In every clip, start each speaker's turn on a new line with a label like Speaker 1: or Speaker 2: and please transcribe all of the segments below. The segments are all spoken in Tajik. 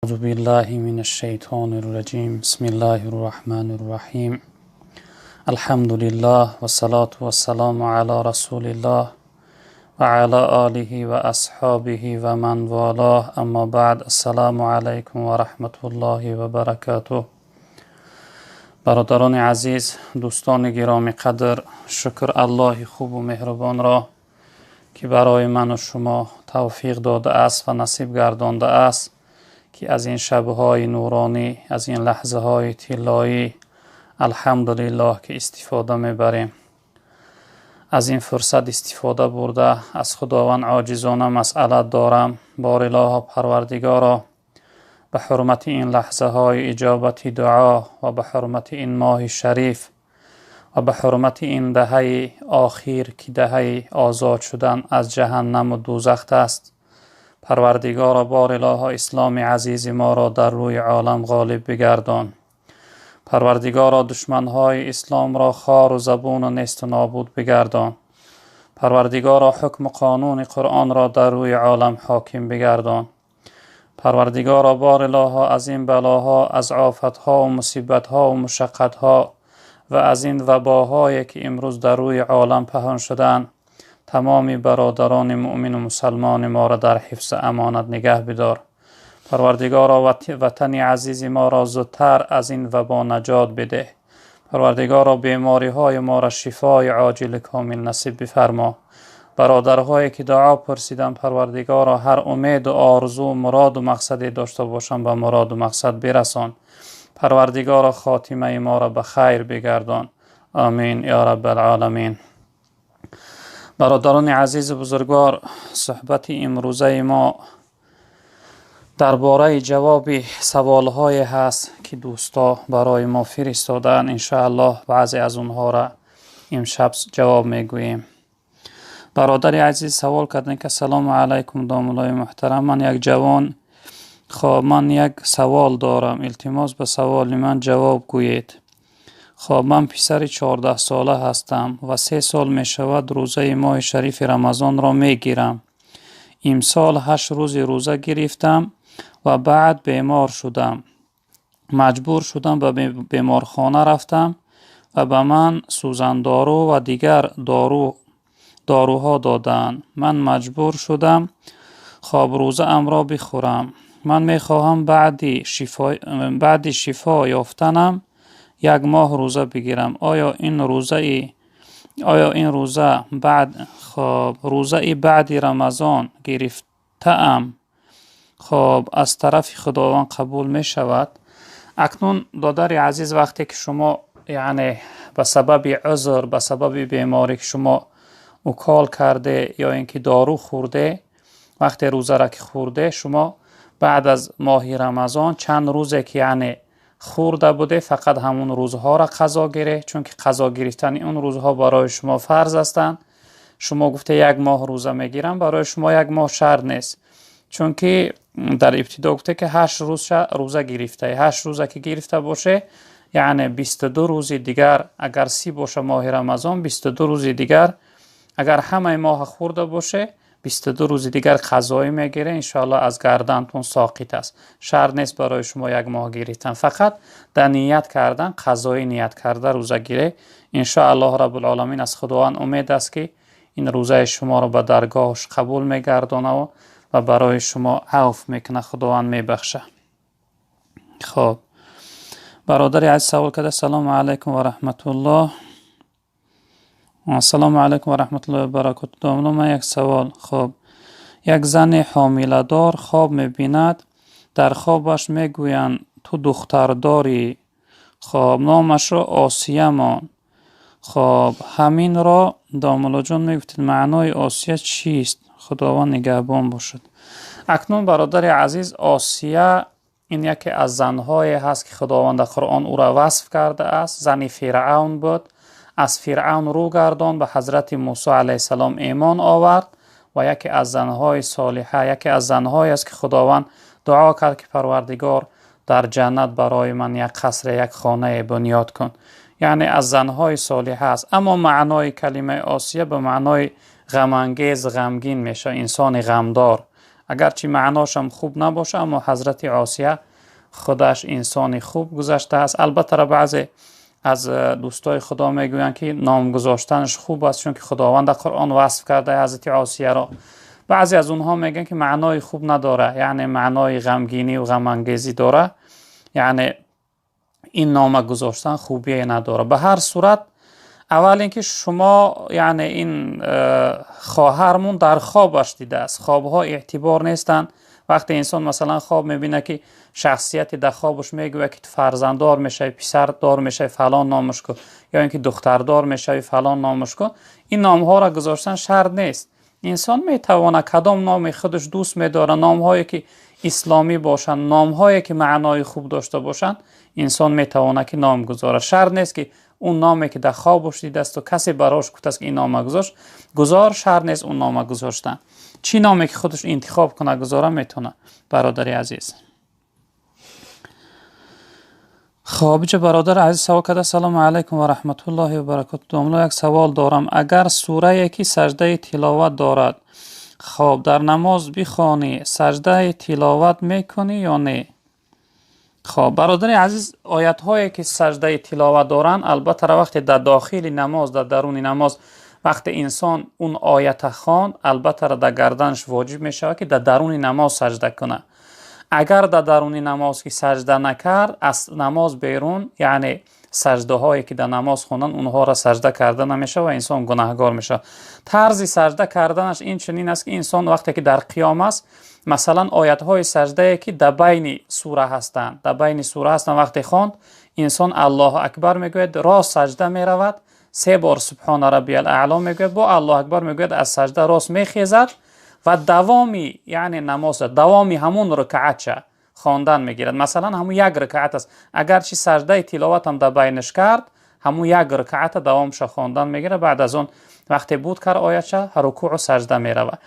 Speaker 1: أعوذ بالله من الشيطان الرجيم. بسم الله الرحمن الرحيم. الحمد لله والصلاة والسلام على رسول الله وعلى آله وأصحابه ومن والاه. أما بعد، السلام عليكم ورحمة الله وبركاته. Бародарони азиз, дӯстони гиромӣ қадр, шукр Аллоҳи хубу меҳрубонро, ки барои ману шумо тавфиқ додааст ва насиб гардондааст, ки аз ин шабҳои нуронӣ, аз ин лаҳзаҳои тиллоӣ, алҳамдулиллоҳ, ки истифода мебарем. Аз ин фурсат истифода бурда, аз Худованд оҷизона масъалат дорам: бор илоҳо, Парвардигоро, ба ҳурмати ин лаҳзаҳои иҷобати дуо ва ба ҳурмати ин моҳи шариф ва ба ҳурмати ин даҳаи охир, ки даҳаи озод шудан аз ҷаҳаннаму дӯзах аст, Парвардигоро, бор илоҳо, исломи азизи моро дар рӯи олам ғолиб бигардон. Парвардигоро, душманҳои исломро хору забуну несту нобуд бигардон. Парвардигоро, ҳукму қонуни Қуръонро дар рӯи олам ҳоким бигардон. Парвардигоро, бор илоҳо, аз ин балоҳо, аз офатҳо мусибатҳо мушаққатҳо ва аз ин вабоҳое, ки имрӯз дар рӯи олам паҳн шуданд, тамоми бародарони муъмину мусалмони моро дар ҳифзу амонат нигаҳ бидор. Парвардигоро, ватани азизи моро зудтар аз ин вабо наҷот бидеҳ. Парвардигоро, бемориҳои моро шифои оҷили комил насиб бифармо. Бародарҳое, ки дуо пурсиданд, Парвардигоро, ҳар умеду орзу, муроду мақсаде дошта бошанд, ба муроду мақсад бирасон. Парвардигоро, хотимаи моро ба хайр бигардон. Омин ё раббалъоламин. Бародарони азизу бузургвор, суҳбати имрӯзаи мо дар бораи ҷавоби саволҳое ҳаст, ки дӯсто барои мо фиристодаанд. Иншоаллоҳ, баъзе аз онҳоро имшаб ҷавоб мегӯем. Бародари азиз савол карданд, ки: «Ассалому алайкум, домулои муҳтарам, ман як ҷавон, хоб, ман як савол дорам, илтимос, ба саволи ман ҷавоб гӯед. Хоб, ман писари 14сола ҳастам ва 3 сол мешавад, рӯзаи моҳи шарифи Рамазонро мегирам. Имсол 8 рӯзи рӯза гирифтам ва баъд бемор шудам, маҷбур шудам, ба беморхона рафтам ва ба ман сӯзандору ва дигар доруҳо доданд. Ман маҷбур шудам, хоб, рӯзаамро бихӯрам. Ман мехоҳам баъди шифо ёфтанам як моҳ рӯза бигирам. Оё ин рӯза баъд, хоб, рӯзаи баъди Рамазон гирифтаам, хоб, аз тарафи Худованд қабул мешавад?» Акнун, додари азиз, вақте ки шумо, яъне, ба сабаби узр, ба сабаби беморӣ, ки шумо укол карде ё ин ки дору хӯрде, вақте рӯзаро ки хӯрде, шумо баъд аз моҳи Рамазон чанд рӯзе ки, яъне, хӯрда буде, фақат ҳамун рӯзҳоро қазо гире, чунки қазо гирифтани он рӯзҳо барои шумо фарз ҳастанд. Шумо гуфте, як моҳ рӯза мегирам, барои шумо як моҳ шарт нест, чунки дар ибтидо гуфте, ки 8 рӯз рӯза гирифта. 8 рӯза ки гирифта боше, яъне 22 рӯзи дигар, агар 30 боша моҳи Рамазон, 22 рӯзи дигар, агар ҳамаи моҳа хӯрда боше, 22 рӯзи дигар қазоӣ мегире, иншоаллоҳ, аз гардантон соқит аст. Шарт нест барои шумо як моҳ гирифтан, фақат дар ният кардан, қазоӣ ният карда рӯза гире. Иншоаллоҳ раббулоламин, аз Худованд умед аст, ки ин рӯзаи шуморо ба даргоҳаш қабул мегардонаву ва барои шумо авф мекунад, Худованд мебахша. Хоб, бародари азиз савол карда: «Ассалому алайкум ва раҳматуллоҳ. Ассалому алайкум ва раҳматуллоҳи ва баракоту. Домулло, ман як савол. Хоб, як зани ҳомиладор хоб мебинад, дар хобаш мегӯянд: ту духтар дорӣ, хоб, номашро Осия мон. Хоб, ҳаминро, домуллоҷон, мегуфтед, маънои Осия чист? Худованд нигаҳбон бошад.» Акнун, бародари азиз, Осия ин яке аз занҳое ҳаст, ки Худованд дар Қуръон ӯро васф кардааст. Зани Фиръавн буд, аз Фиръавн рӯ гардон, ба ҳазрати Мусо алайҳиссалом имон овард ва яке аз занҳои солиҳа, яке аз занҳое аст, ки Худованд дуо кард, ки Парвардигор, дар ҷаннат барои ман як қасре, як хонае бунёд кун. Яъне аз занҳои солиҳа аст. Аммо маънои калимаи Осия ба маънои ғамангез, ғамгин мешавад, инсони ғамдор. Агарчи маъношам хуб набошад, аммо ҳазрати Осия худаш инсони хуб гузаштааст. Албатта баъзе аз дӯстои Худо мегӯянд, ки ном гузоштанаш хуб аст, чунки Худованд дар Қуръон васф кардааст ҳазрати Осияро. Баъзе аз онҳо мегӯянд, ки маънои хуб надорад, яъне маънои ғамгинӣ ва ғамангезӣ дорад, яъне ин нома гузоштан хубие надорад. Ба ҳар сурат, аввал инки шумо, яъне ин хоҳармон дар хобаш дидааст. Хобҳо эътибор нестанд. Вақте инсон масалан хоб мебинад, ки шахсияте дар хобаш мегӯяд, ки ту фарзанддор мешавӣ, писардор мешавӣ, фалон номаш кун, ё инки духтардор мешавӣ, фалон номаш кун, ин номҳоро гузоштан шарт нест. Инсон метавонад кадом номи худаш дӯст медорад, номҳое ки исломӣ бошанд, номҳое ки маънои хуб дошта бошанд, инсон метавонад ки ном гузорад. Шарт нест, ки он номе ки дар хобаш дидааст ва касе барош гуфтааст, ки ин нома гузор, шарт нест он нома гузоштан. Чӣ номе ки худаш интихоб кунад, гузора метавонад, бародари азиз. Хоб, инҷа бародари азиз савол карда: Салому алайкум ва раҳматуллоҳи ва баракотуҳ. Домла, як савол дорам. Агар сурае ки саждаи тиловат дорад, хоб дар намоз бихонӣ, саждаи тиловат мекунӣ ё не? Хоб, бародари азиз, оятҳое ки саждаи тиловат доранд, албатта вақте дар дохили намоз, дар даруни намоз, вақте инсон он оята хонд, албатта дар гарданаш воҷиб мешавад, ки дар даруни намоз сажда кунад. Агар дар даруни намоз ки сажда накард, аз намоз берун, яъне саждаҳое ки дар намоз хондан, онҳоро сажда карда намешавад ва инсон гунаҳгор мешавад. Тарзи сажда карданаш ин чунин аст, ки инсон вақте ки дар қиём аст, масалан оятҳои саждае ки дар байни сура ҳастанд, дар байни сура ҳастанд, вақте хонд, инсон Аллоҳу акбар мегӯяд, рост сажда меравад, се бор субҳона раббиял аъло мегӯяд, бо Аллоҳу акбар мегӯяд, аз сажда рост мехезад ва давоми, яъне намоз, давоми ҳамун рукаатча хондан мегирад. Масалан, ҳамун як рукаат аст. Агарчи саждаи тиловат ҳам дар байнаш кард, ҳамун як рукаата давомша хондан мегирад. Баъд аз он вақте буд кар оятша, рукӯъу сажда меравад.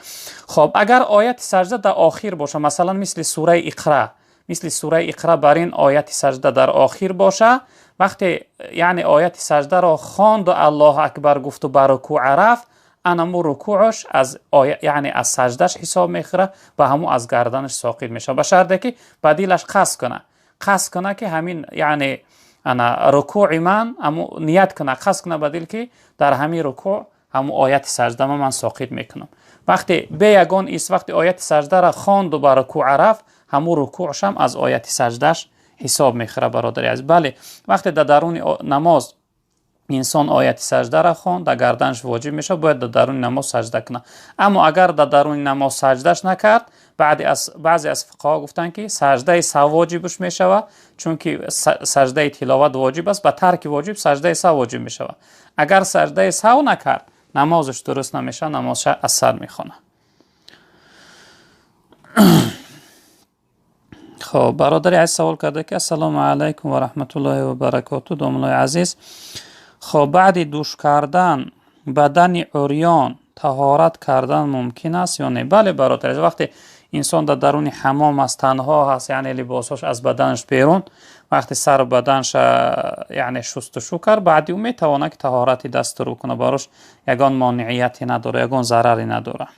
Speaker 1: Хоб, агар ояти сажда дар охир боша, масалан мисли сураи Иқра, мисли сураи Иқра бар ин ояти сажда дар охир боша, вақте яъне ояти саждаро хонду Аллоҳу акбар гуфту ба рукӯъ рафт, анаму рукӯъаш аз яъне аз саждаш ҳисоб мехӯрад ва ҳаму аз гарданаш соқит мешавад, ба шарте ки ба дилаш қасд кунад, қасд кунад, ки ҳамин яъне ана рукӯи ман, ҳаму ният кунад, қасд кунад ба дил, ки дар ҳамин рукӯъ ҳаму ояти саждама ман соқит мекунам. Вақте бе ягон ис, вақте ояти саждаро хонду ба рукӯъ рафт, ҳаму рукӯъшам аз ояти саждаш ҳисоб мехӯрад, бародари азиз. Бале, вақте дар даруни намоз инсон ояти саждаро хонд, дар гарданаш воҷиб мешавад, бояд дар даруни намоз сажда кунад. Аммо агар дар даруни намоз саждаш накард, баъзе аз фуқаҳо гуфтанд, ки саждаи саҳв воҷибш мешавад, чунки саждаи тиловат воҷиб аст, ба тарки воҷиб саждаи саҳв воҷиб мешавад. Агар саждаи саҳв накард, намозаш дуруст намешавад, намозша аз сар мехонад. Хоб, бародари азиз савол карда, ки ассалому алайкум ва раҳматуллоҳи ва баракотуҳ, домуллои азиз. Хоб, баъди душ кардан бадани урён таҳорат кардан мумкин аст ё не? Бале, бародар, вақте инсон дар даруни ҳамом аст, танҳо ҳаст, яъне либосҳош аз баданаш берун, вақте сару баданша яъне шустушу кард, баъди ӯ метавонад, ки таҳорати дасту рӯ кунад, барош ягон монеияте надорад, ягон зараре надорад.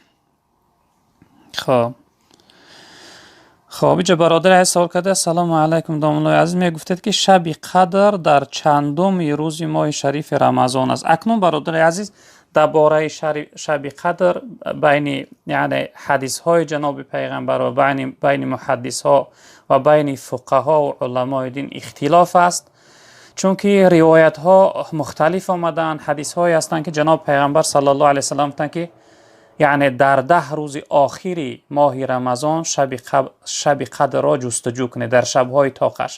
Speaker 1: Хоб, инҷа бародари азиз савол карда: ассалому алайкум, домуллои азиз, мегуфтед, ки шаби қадр дар чандуми рӯзи моҳи шарифи Рамазон аст. Акнун, бародари азиз, дар бораи шаби қадр байни яъне ҳадисҳои ҷаноби пайғамбар ва байни муҳаддисҳо ва байни фуқаҳо ва уламои дин ихтилоф аст, чунки ривоятҳо мухталиф омадаанд. Ҳадисҳое ҳастанд, ки ҷаноби пайғамбар саллаллоҳу алайҳи васаллам гуфтанд, ки яъне дар 10 рӯзи охири моҳи Рамазон шаби қадрро ҷустуҷӯ кунед, дар шабҳои тоқаш,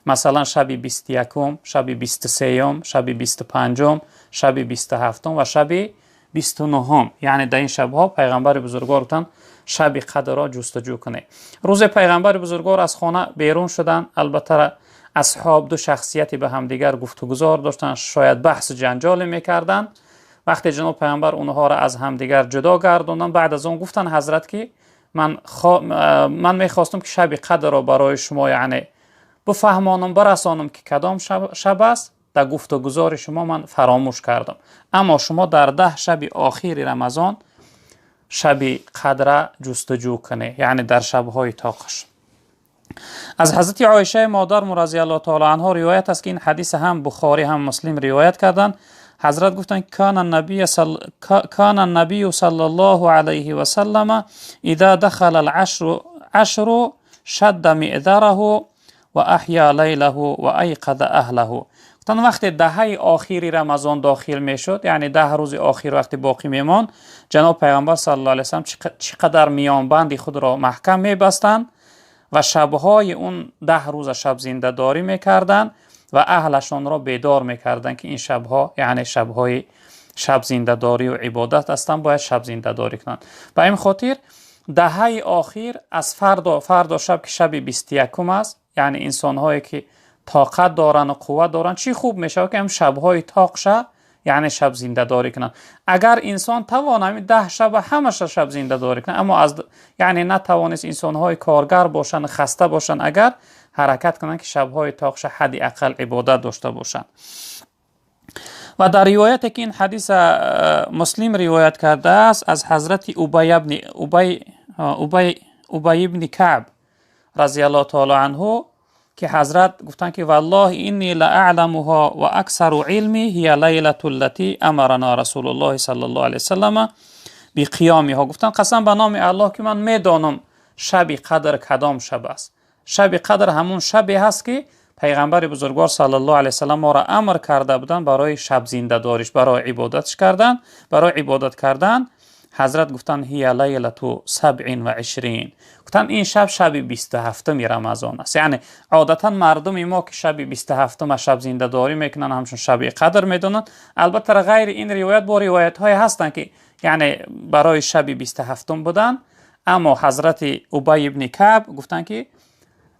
Speaker 1: масалан шаби 21-ум, шаби 23-ум, шаби 25-ум, шаби 27-ум ва шаби 29-ум. Яъне дар ин шабҳо пайғамбари бузургвор гуфтанд, шаби қадрро ҷустуҷӯ кунед. Рӯзе пайғамбари бузургвор аз хона берун шуданд. Албатта асҳоб ду шахсияте ба ҳамдигар гуфтугузор доштанд, шояд баҳсу ҷанҷоле мекарданд. Вақте ҷаноб пайғамбар онҳоро аз ҳамдигар ҷудо гардонданд, баъд аз он гуфтанд ҳазрат, ки ман мехостам, ки шаби қадрро барои шумо яъне бифаҳмонам, барасонам, ки кадом шаб аст. Дар гуфтугузори шумо ман фаромӯш кардам, аммо шумо дар 10 шаби охири Рамазон шаби қадра ҷустуҷӯ кунӣ, яъне дар шабҳои тоқаш. Аз ҳазрати Оишаи модармон разияллоҳу таоло анҳо ривоят аст, ки ин ҳадис ҳам Бухорӣ ҳам Муслим ривоят карданд. Ҳазрат гуфтанд: кана набию саллаллоҳу алайҳи васаллама иза дахала алашру шадда миъзараҳу ва аҳя лайлаҳу ва айқаза аҳлаҳу. Гуфтанд вақте даҳаи охири Рамазон дохил мешуд, яъне 10 рӯзи охир вақте боқӣ мемонд, ҷаноб Пайғамбар саллаллоҳу алайҳи васаллам чӣ қадар миёнбанди худро маҳкам мебастанд ва шабҳои он 10 рӯза шаб зиндадорӣ мекарданд ва аҳлашонро бедор мекарданд, ки ин шабҳо яъне шабҳои шаб зиндадорӣ ва ибодат ҳастанд, бояд шаб зиндадорӣ кунанд. Ба ин хотир даҳаи охир аз фардо шаб, ки шаби 21 аст, яъне инсонҳое ки тоқат доранд ва қувват доранд, чӣ хуб мешавад ки ҳам шабҳои тоқша яъне шаб зиндадорӣ кунанд. Агар инсон тавон ҳамин 10 шаб ҳамаша шаб зиндадорӣ кунад, аммо аз яъне натавонист, инсонҳои коргар бошанд, хаста бошанд, агар ҳаракат кунанд ки шабҳои тоқша ҳадди ақал ибодат дошта бошанд. Ва дар ривояте ки ин ҳадис Муслим ривоят кардааст аз ҳазрати Убай ибни Каъб разияллоҳу таоло анҳу, ки ҳазрат гуфтанд ки валлоҳи инни ла аъламуҳо ва аксару илми ҳия лайлату ллати амарана расулуллоҳи саллаллоҳу алайҳи васаллама биқиёмиҳо. Гуфтанд қасам ба номи Аллоҳ ки ман медонам шаби қадр кадом шаб аст. Шаби қадр ҳамун шабе ҳаст ки Пайғамбари бузургвор саллаллоҳу алайҳи васаллам моро амр карда буданд барои шаб зиндадориш, барои ибодатш кардан, барои ибодат кардан. Ҳазрат гуфтанд ҳия лайлату 27. Гуфтанд ин шаб шаби 27 Рамазон аст. Яъне одатан мардуми мо ки шаби 27 шаб зиндадорӣ мекунанд, ҳамчун шаби қадр медонанд. Албатта ғайри ин ривоят бо ривоятҳое ҳастанд ки яъне барои шаби 27 буданд, аммо ҳазрати Убай ибни Каъб гуфтанд ки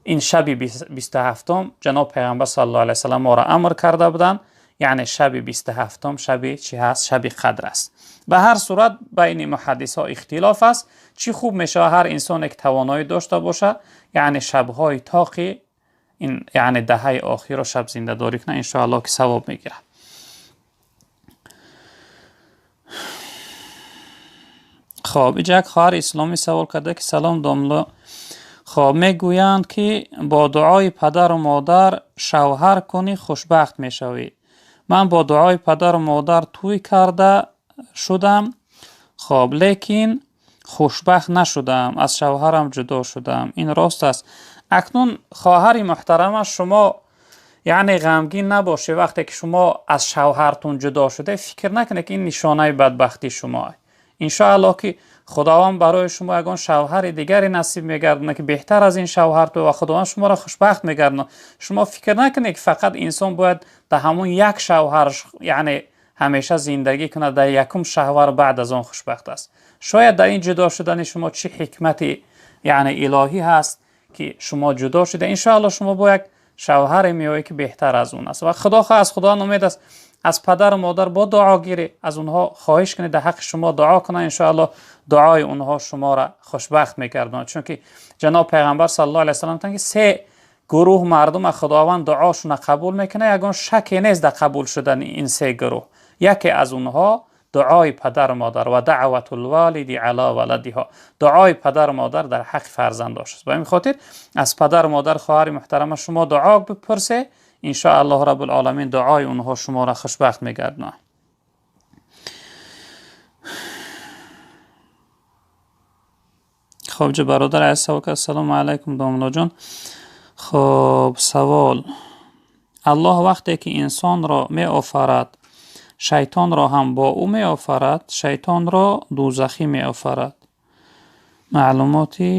Speaker 1: ин шаби 27 ҷаноб Пайғамбар саллаллоҳу алайҳи васаллам моро амр карда буданд, яъне шаби 27 шаби чӣ ҳаст? Шаби қадр аст. Ба ҳар сурат байни муҳаддисҳо ихтилоф аст. Чӣ хуб мешавад ҳар инсоне ки тавоноӣ дошта бошад, яъне шабҳои тоқи ин яъне даҳаи охирро шаб зиндадорӣ кунад, иншоаллоҳ ки савоб мегирад. Хоб, инҷа як хоҳари исломӣ савол карда ки салом домло, хоб мегӯянд ки бо дуои падару модар шавҳар кунӣ хушбахт мешавӣ. Ман бо дуои падару модар тӯй карда шудам, хоб лекин хушбахт нашудам, аз шавҳарам ҷудо шудам. Ин рост аст? Акнун хоҳари муҳтарама, шумо яъне ғамгин набошед вақте ки шумо аз шавҳартон ҷудо шуда, фикр накунед ки ин нишонаи бадбахтии шумо аст. Иншоаллоҳ ки Худованд барои шумо ягон шавҳари дигаре насиб мегардонад ки беҳтар аз ин шавҳар ту ва Худованд шуморо хушбахт мегардонад. Шумо фикр накунед ки фақат инсон бояд дар ҳамон як шавҳар яъне ҳамеша зиндагӣ кунад, дар якум шавҳар баъд аз он хушбахт аст. Шояд дар ин ҷудо шудани шумо чӣ ҳикмати яъне илоҳӣ ҳаст ки шумо ҷудо шуда. Иншоаллоҳ шумо бо як шавҳаре меоед ки беҳтар аз он аст ва Худо хоҳ аз Худованд умед аст аз падару модар бо дуо гирӣ, аз онҳо хоҳиш кунед дар ҳаққи шумо дуо кунанд, иншоаллоҳ дуои онҳо шуморо хушбахт мегардонад. Чунки ҷаноб Пайғамбар саллаллоҳу алайҳи васаллам гуфтанд ки се гурӯҳ мардум аз Худованд дуошонро қабул мекунад, ягон шаке нест дар қабул шудани ин се гурӯҳ. Яке аз онҳо дуои падару модар ва даъватул волиди ала валадиҳо, дуои падару модар дар ҳаққи фарзандош аст. Ба ин хотир аз падару модар хоҳари муҳтарама шумо дуо бипурсед, иншоаллоҳ раббул оламин дуои онҳо шуморо хушбахт мегардонад. Хоб ҷо бародар аз савол кард. Ассалому алайкум домлоҷон. Хоб савол: Аллоҳ вақте ки инсонро меофарад, шайтонро ҳам бо ӯ меофарад, шайтонро дӯзахӣ меофарад. Маълумоти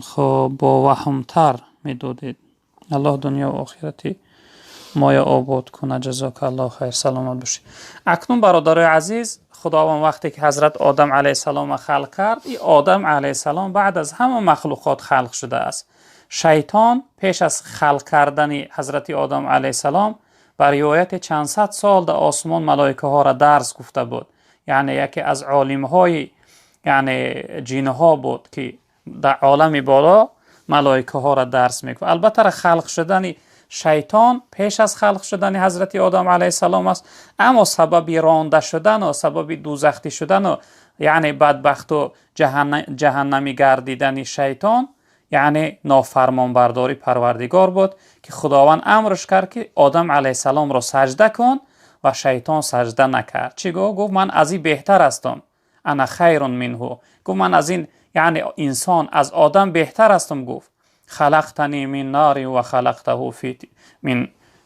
Speaker 1: хоб боваҳмтар медодед. Аллоҳ дунё ва охирати моя обод кунад. Ҷазокаллоҳ хайр, саломат бошед. Акнун бародарои азиз, Худованд вақте ки ҳазрат Одам алайҳиссаломро халқ кард, ин Одам алайҳиссалом баъд аз ҳама махлуқот халқ шудааст. Шайтон пеш аз халқ кардани ҳазрати Одам алайҳиссалом ба ривояти чанд сад сол дар осмон малоикаҳоро дарс гуфта буд. Яъне яке аз олимҳои яъне ҷинҳо буд ки дар олами боло малоикаҳоро дарс мегуфт. Албатта халқ шудани шайтон пеш аз халқ шудани ҳазрати Одам алайҳиссалом аст, аммо сабаби ронда шудан ва сабаби дӯзахтӣ шудан ва Яъне бадбахту ҷаҳаннамӣ гардидани шайтон, яъне нофармонбардорӣ Парвардигор буд, ки Худованд амрш кард, ки Одам алайҳиссаломро саҷда кун ва шайтон саҷда накард. Чӣ гуфт? Гуфт: ман аз ин беҳтар ҳастам. Ана хайрун минҳу. Гуфт: ман аз ин, яъне инсон аз Одам беҳтар ҳастам, гуфт. Халақтани мин нари ва халақтаҳу мин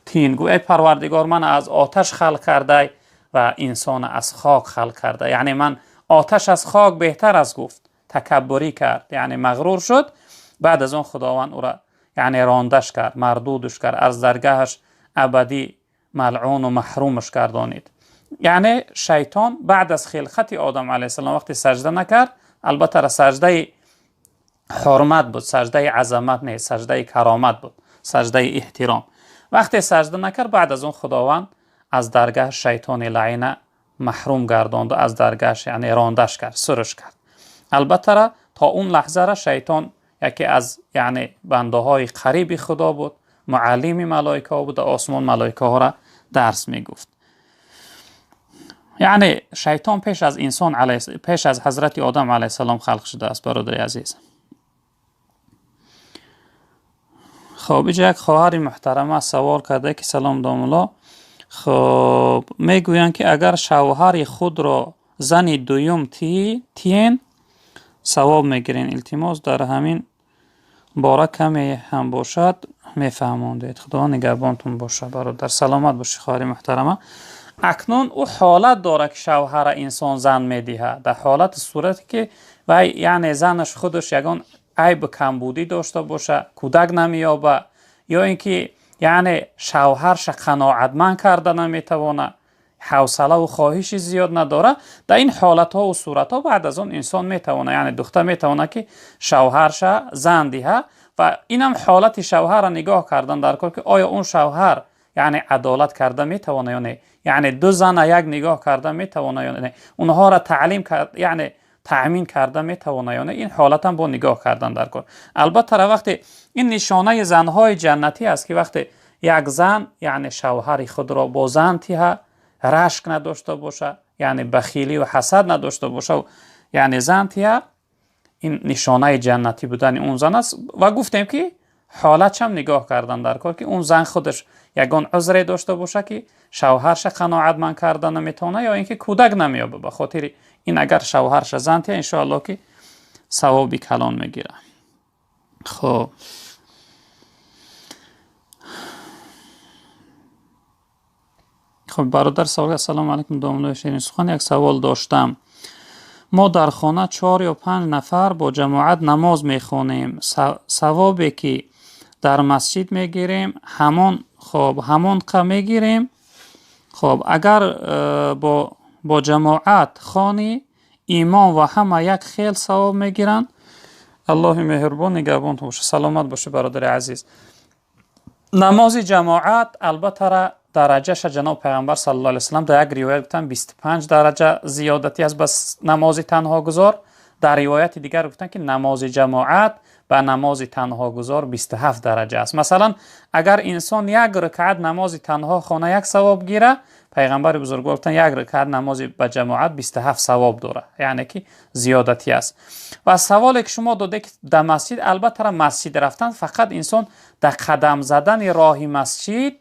Speaker 1: тин. Гуфт: эй Парвардигор, ман аз оташ халқ кардай ва инсон аз хок халқ карда. Яъне ман оташ аз хок беҳтар аст, гуфт. Такаббурӣ кард, яъне мағрур шуд. Баъд аз он Худованд ӯро, яъне рондаш кард, мардудаш кард, аз даргаҳаш абадӣ малъун ва маҳрумаш гардонид. Яъне шайтон баъд аз хилқати Одам алайҳиссалом вақте саҷда накард, албатта саҷдаи ҳурмат буд, саҷдаи азамат не, саҷдаи каромат буд, саҷдаи эҳтиром. Вақте саҷда накард, баъд аз он Худованд аз даргаҳ шайтони лаъина маҳрум гардонд, аз даргаҳаш, яъне рондаш кард, сурш кард. Албатта то он лаҳзара шайтон яке аз, яъне бандаҳои қариби Худо буд, муаллими малоикаҳо буд, дар осмон малоикаҳоро дарс мегуфт. Яъне шайтон пеш аз инсон, пеш аз ҳазрати Одам алайҳиссалом халқ шудааст, бародари азиз. Хоб, инҷа як хоҳари муҳтарама савол карда, ки салом домулло, хоб, мегӯянд, ки агар шавҳари худро зани дуюм тиен, савоб мегирен. Илтимос, дар ҳамин бора каме ҳам бошад мефаҳмондед. Худо нигаҳбонтон бошад, бародар. Саломат бошӣ, хоҳари муҳтарама. Акнун ӯ ҳолат дорад, ки шавҳара инсон зан медиҳад дар ҳолати сурате, ки вай, яъне занаш худаш ягон айб камбудӣ дошта боша, кӯдак намеёба, ё ин ки, яъне шавҳарша қаноатманд карда наметавона, ҳавсалаву хоҳиши зиёд надорад. Дар ин ҳолатҳову суратҳо баъд аз он инсон метавона, яъне духтар метавона, ки шавҳарша зан диҳад. Ва инам ҳолати шавҳарро нигоҳ кардан дар кор, ки оё он шавҳар, яъне адолат карда метавона ё не, яъне ду зана як нигоҳ карда метавона ё не, онҳоро таълим, яъне таъмин карда метавона ё не. Ин ҳолатам бо нигоҳ кардан дар кор. Албатта вақте ин нишонаи занҳои ҷаннатӣ аст, ки вақте як зан, яъне шавҳари худро бо зан тиҳа, рашк надошта боша, яъне бахилӣ ва ҳасад надошта боша, яъне зан тиҳа, ин нишонаи ҷаннатӣ будани он зан аст. Ва гуфтем, ки ҳолатшам нигоҳ кардан дар кор, ки он зан худаш ягон узре дошта боша, ки шавҳарша қаноатманд карда наметавона ё ин ки кӯдак намеёба. Ба хотири ин агар шавҳарша зан тиҳа, иншоаллоҳ, ки савоби калон мегирад. Хоб, бародар савол: ассалому алайкум, домуллои ширинсухан, як савол доштам. Мо дар хона чор ё панҷ нафар бо ҷамоат намоз мехонем. Савобе ки дар масҷид мегирем, ҳамон, хоб, ҳамон қа мегирем? Хоб, агар бо ҷамоат хонӣ, имом ва ҳама як хел савоб мегиранд? Аллоҳи меҳрубон нигаҳбонтон бошад. Саломат бошед, бародари азиз. Намози ҷамоат албатта дараҷаша ҷаноб Пайғамбар саллаллоҳу алайҳи васаллам дар як ривоят гуфтанд, 25 дараҷа зиёдатӣ аст ба намози танҳогузор. Дар ривояти дигар гуфтанд, ки намози ҷамоат ба намози танҳогузор 27 дараҷа аст. Масалан, агар инсон як ракаат намози танҳо хона, як савоб гира, Пайғамбари бузургвор гуфтанд, як ракаат намози ба ҷамоат 27 савоб дорад, яъне ки зиёдатӣ аст. Ва саволе ки шумо доде, ки дар масҷид, албатта масҷид рафтан, фақат инсон дар қадам задани роҳи масҷид,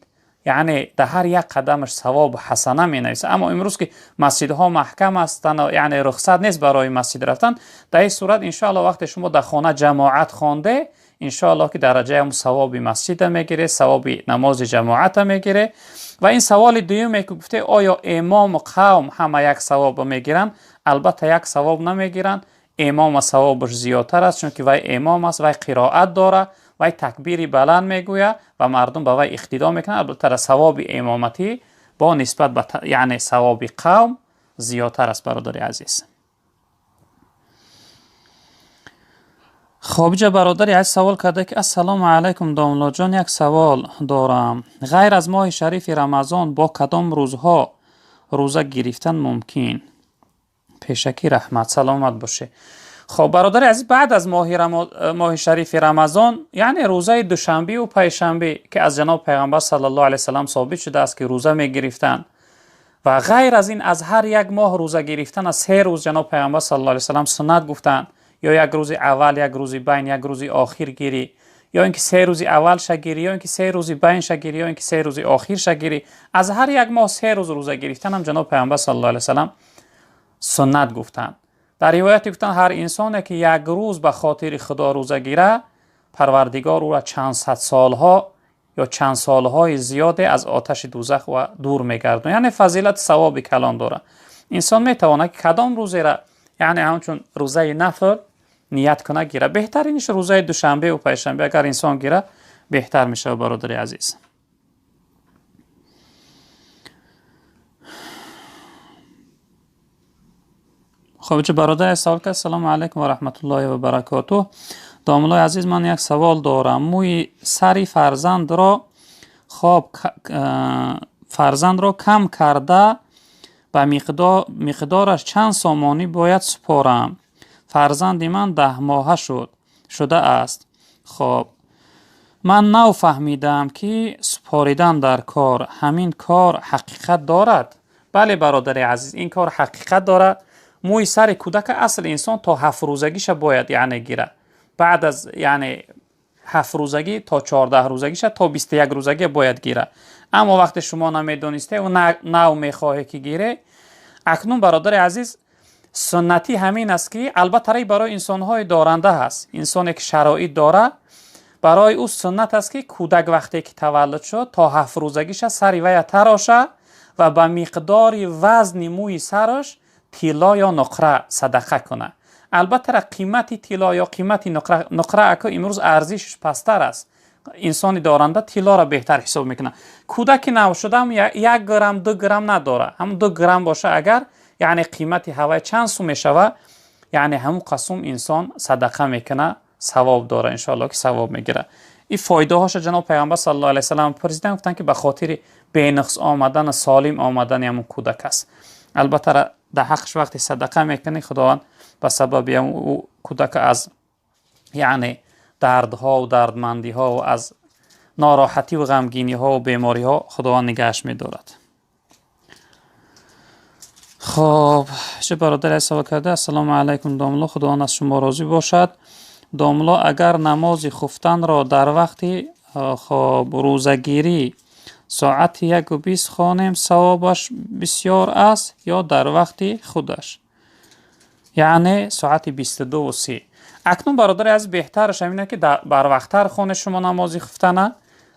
Speaker 1: яъне дар ҳар як қадамаш савобу ҳасана менависад. Аммо имрӯз ки масҷидҳо маҳкам ҳастанд, яъне рухсат нест барои масҷид рафтан, дар ин сурат, иншоалло, вақте шумо дар хона ҷамоат хонде, иншоалло, ки дараҷаи ҳам савоби масҷида мегире, савоби намози ҷамоата мегире. Ва ин саволи дуюме ки гуфте, оё имому қавм ҳама як савоб мегиранд? Албатта як савоб намегиранд. Имома савобаш зиёдтар аст, чунки вай имом аст, вай қироат дорад, вай такбири баланд мегӯяд ва мардум ба вай иқтидо мекунанд. Албатта савоби имоматӣ бо нисбат ба, яъне савоби қавм зиёдтар аст, бародари азиз. Хоб, иҷа бародари азиз савол карда, ки ассалому алайкум, домлоҷон, як савол дорам. Ғайр аз моҳи шарифи Рамазон бо кадом рӯзҳо рӯза гирифтан мумкин? Пешакӣ раҳмат. Саломат бошед. Хоб, бародари азиз, баъд аз моҳи шарифи Рамазон, яъне рӯзаи душанбиву панҷшанбе, ки аз ҷаноб Пайғамбар саллаллоҳу алайҳи васаллам собит шудааст, ки рӯза мегирифтанд. Ва ғайр аз ин аз ҳар як моҳ рӯза гирифтан аз 3 рӯз ҷаноб Паёмбар саллаллоҳу алайҳи васаллам суннат гуфтанд. Ё як рӯзи аввал, як рӯзи байн, як рӯзи охир гирӣ, ё инки 3 рӯзи аввал шагирӣ, ё инки 3 рӯзи байн шагирӣ, ё инки 3 рӯзи охир шагирӣ. Аз ҳар як моҳ 3 рӯз рӯза гирифтан ҳам ҷаноб Паёмбар саллаллоҳу алайҳи васаллам суннат гуфтанд. Дар ривояте гуфтанд ҳар инсоне ки як рӯз ба хотири Худо рӯза гирад, Парвардигор ӯро чанд сад солҳо ё чанд солҳои зиёде аз оташи дӯзах ва дур мегардонад. Яъне фазилат савоби калон дорад. Инсон метавонад ки кадом рӯзеро, яъне ҳамчун рӯзаи нафл ният кунад гирад. Беҳтаринаш рӯзаи душанбе ва панҷшанбе агар инсон гирад беҳтар мешавад, бародари азиз. Хоб, чӣ бародари савол кард. Салому алайкум ва раҳматуллоҳи ва баракотуҳ. Домуллои азиз, ман як савол дорам. Мӯи сари фарзандро хоб фарзандро кам карда ба миқдораш чанд сомонӣ бояд супорам? Фарзанди ман 10 моҳа шудааст. Хоб, ман нав фаҳмидам ки супоридан дар кор ҳамин кор ҳақиқат дорад. Бале, бародари азиз, ин кор ҳақиқат дорад. Мӯи сари кӯдака асл инсон то 7 рӯзагиша бояд яъне гирад. Баъд аз яъне 7 рӯзагӣ то 14 рӯзагиша то 21 рӯзагӣ бояд гирад. Аммо вақте шумо намедонисте ва нав мехоҳе ки гире, акнун бародари азиз, суннатӣ ҳамин аст ки албатта барои инсонҳои доранда ҳаст. Инсоне ки шароит дорад, барои ӯ суннат аст ки кӯдак вақте ки таваллуд шуд то 7 рӯзагиша сари вая тароша ва ба миқдори вазни мӯи сараш тилло ё нуқра садақа кунад. Албатта қимати тилло ё қимати нуқра ака имрӯз арзишаш пасттар аст. Инсони доранда тиллоро беҳтар ҳисоб мекунад. Кӯдаки навшудаам 1 грамм 2 грамм надорад. Ҳам 2 грамм боша агар, яъне қимати ҳавай чанд сум мешавад, яъне ҳамун қасум инсон садақа мекунад, савоб дорад, иншоаллоҳ ки савоб мегирад. Ин фоидаҳоша ҷаноб Паёмбар саллаллоҳу алайҳи васаллам пурсиданд, гуфтанд ки ба хотири бенуқс омадан, солим омадани ҳамун кӯдак аст. Албатта дар ҳаққаш вақте садақа мекунӣ, Худованд ба сабаби ӯ кӯдак аз яъне дардҳо ва дардмандиҳо ва аз нороҳатӣ ва ғамгиниҳо ва бемориҳо Худованд нигаҳаш медорад. Хоб, чӣ бародаре савол карда. Ассалому алайкум домулло, Худованд аз шумо розӣ бошад. Домулло, агар намози хуфтанро дар вақти хоб рӯзагирӣ соати 1:20 хонем, савобаш бисёр аст ё дар вақти худаш? Яъне соати 22:30. Акнун бародари азиз, беҳтараш ҳамин аст ки барвақттар хоне шумо намози хуфтана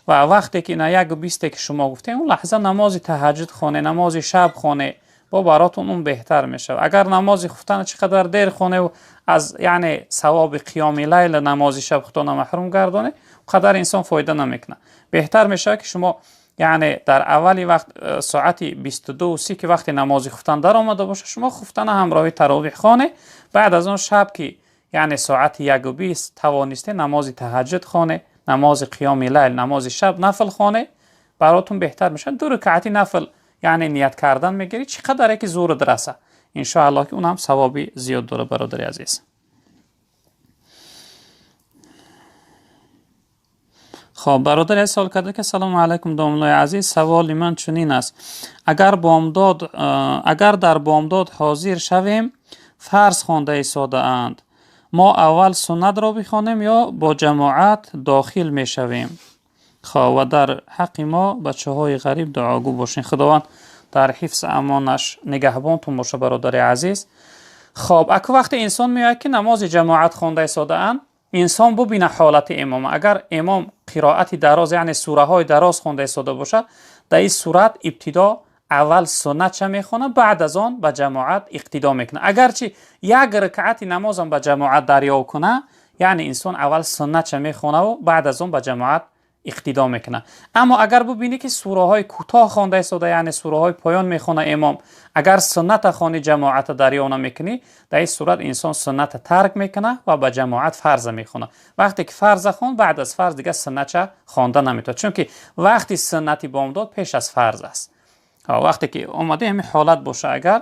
Speaker 1: ва вақте ки на 1:20 ки шумо гуфтем, он лаҳза намози таҳаҷҷуд хоне, намози шаб хоне, бо баротон он беҳтар мешавад. Агар намози хуфтана чӣ қадар дер хоне ва аз яъне савоби қиёми лайл намози шаб худтона маҳрум гардоне, он қадар инсон фоида намекунад. Беҳтар мешавад ки шумо яъне дар аввали вақт соати 22:30 ки вақти намози хуфтан даромада бошад, шумо хуфтана ҳамроҳи таровиҳ хоне. Баъд аз он шаб ки яъне соати 1:20 тавонисте намози таҳаҷҷуд хоне, намози қиёми лайл, намози шаб нафл хоне, баротун беҳтар мешавад. 2 ракъати нафл яъне ният кардан мегирӣ, чӣ қадаре ки зурат раса, иншоаллоҳ ки он ҳам савоби зиёд дорад, бародари азиз. Хоб, бародари савол карда ки салому алайкум домуллои азиз, саволи ман чунин аст: агар дар бомдод ҳозир шавем, фарз хонда истодаанд, мо аввал суннатро бихонем ё бо ҷамоат дохил мешавем? Хоб, ва дар ҳаққи мо бачаҳои ғариб дуогӯ бошед. Худованд дар ҳифз амонаш нигаҳбонтон боша, бародари азиз. Хоб, аку вақте инсон меояд ки намози ҷамоат хонда истодаанд, инсон бубина ҳолати имом. Агар имом қироати дароз, яъне сураҳои дароз хонда истода бошад, дар ин сурат ибтидо аввал суннатша мехонад, баъд аз он ба ҷамоат иқтидо мекунад. Агарчи як ракъати намозам ба ҷамоат дарёб кунад, яъне инсон аввал суннатша мехонаву баъд аз он ба ҷамоат иқтидо мекунад. Аммо агар бубинӣ ки сураҳои кӯтоҳ хонда истода, яъне сураҳои поён мехона имом, агар сунната хони ҷамоата дарёб намекунӣ, дар ин сурат инсон сунната тарк мекунад ва ба ҷамоат фарза мехонад. Вақте ки фарза хонд, баъд аз фарз дигар суннатша хонда наметавонад, чунки вақти суннати бомдод пеш аз фарз аст. Вақте ки омада ҳамин ҳолат боша, агар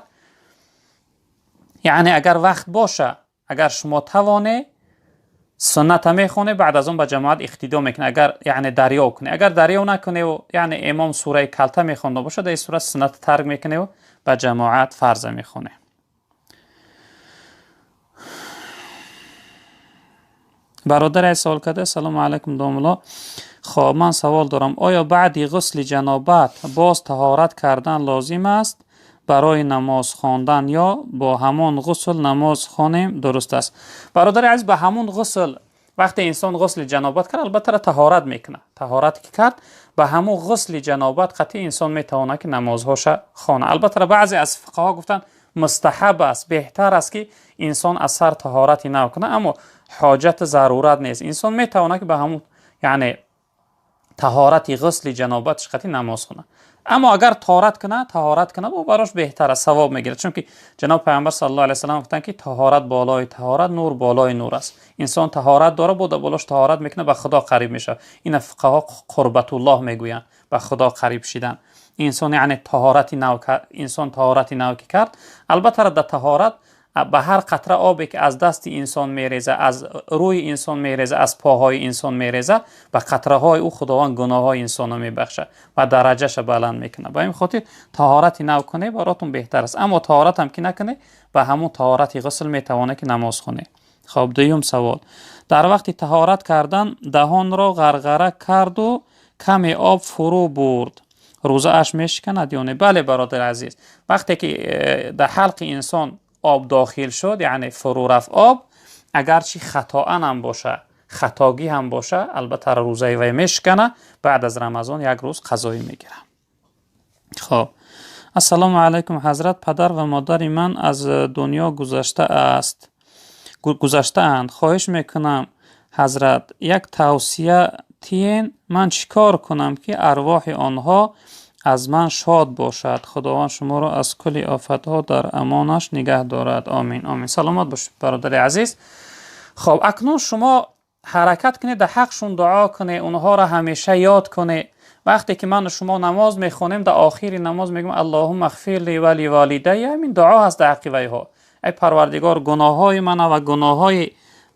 Speaker 1: яъне агар вақт боша, агар шумо тавоне Суннат мехоне, баъд аз он ба ҷамоат иқтидо мекунӣ, агар яъне дарёб кунӣ. Агар дарёб накунӣ ва яъне имом сураи калта мехонда бошад, дар ин сурат суннат тарк мекунӣ ва ба ҷамоат фарз мехонӣ. Бародар савол карда: салому алайкум домулло, хоб ман савол дорам, оё баъди ғусли ҷанобат боз таҳорат кардан лозим аст барои намоз хондан ё бо ҳамон ғусл намоз хонем дуруст аст? Бародари азиз, ба ҳамон ғусл вақте инсон ғусли ҷанобат кард, албатта таҳорат мекунад. Таҳорат ки кард, ба ҳамон ғусли ҷанобат қатъи инсон метавонад ки намозҳоша хонад. Албатта баъзе аз фиқҳҳо гуфтанд мустаҳаб аст, беҳтар аст ки инсон аз сар таҳорати нав кунад, аммо ҳоҷат зарурат нест. Инсон метавонад ки ба ҳамон яъне таҳорати ғусли ҷанобатш қатъи намоз хонад. Аммо агар таҳорат кунад, бо барош беҳтар аст, савоб мегирад. Чунки ҷаноб Пайғамбар саллаллоҳу алайҳи васаллам гуфтанд ки таҳорат болои таҳорат, нур болои нур аст. Инсон таҳорат дорад, бо болош таҳорат мекунад, ба Худо қариб мешавад. Ина фуқаҳо қурбатуллоҳ мегӯянд, ба Худо қариб шидан. Инсон яъне таҳорати нав, инсон таҳорати нав ки кард, албатта дар таҳорат ба ҳар қатра обе ки аз дасти инсон мереза, аз рӯи инсон мереза, аз поҳои инсон мереза, ба қатраҳои ӯ Худованд гуноҳҳои инсонро мебахшад ва дараҷаша баланд мекунад. Ба ин хотир таҳорати нав кунед баротон беҳтар аст. Аммо таҳорат ҳам ки накунед, ба ҳамон таҳорати ғусл метавонед ки намоз хонед. Хоб, дуюм савол: дар вақти таҳорат кардан даҳонро ғарғара карду каме об фурӯ бурд, рӯзааш мешиканад ё не? Бале бародари азиз, вақте ки дар ҳалқи инсон об дохил шуд, яъне фурӯ рафт об, агарчи хатоан ҳам боша, хатогӣ ҳам боша, албатта рӯзаи вай мешикана, баъд аз Рамазон як рӯз қазоӣ мегирад. Хоб, ассалому алайкум ҳазрат, падар ва модари ман аз дунё гузаштаанд. Хоҳиш мекунам ҳазрат, як тавсия тиен, ман чӣ кор кунам ки арвоҳи онҳо аз ман шод бошад? Худованд шуморо аз кулли офатҳо дар амонаш нигаҳ дорад. Омин, омин. Саломат бошед бародари азиз. Хоб, акнун шумо ҳаракат кунед, дар ҳақшон дуо кунед, онҳоро ҳамеша ёд кунед. Вақте ки ман шумо намоз мехонем, дар охири намоз мегӯем аллоҳумма ғфир ли ва ли волидайя, ҳамин дуо ҳаст дар ҳаққи вайҳо. Эй Парвардигор, гуноҳҳои мана ва гуноҳҳои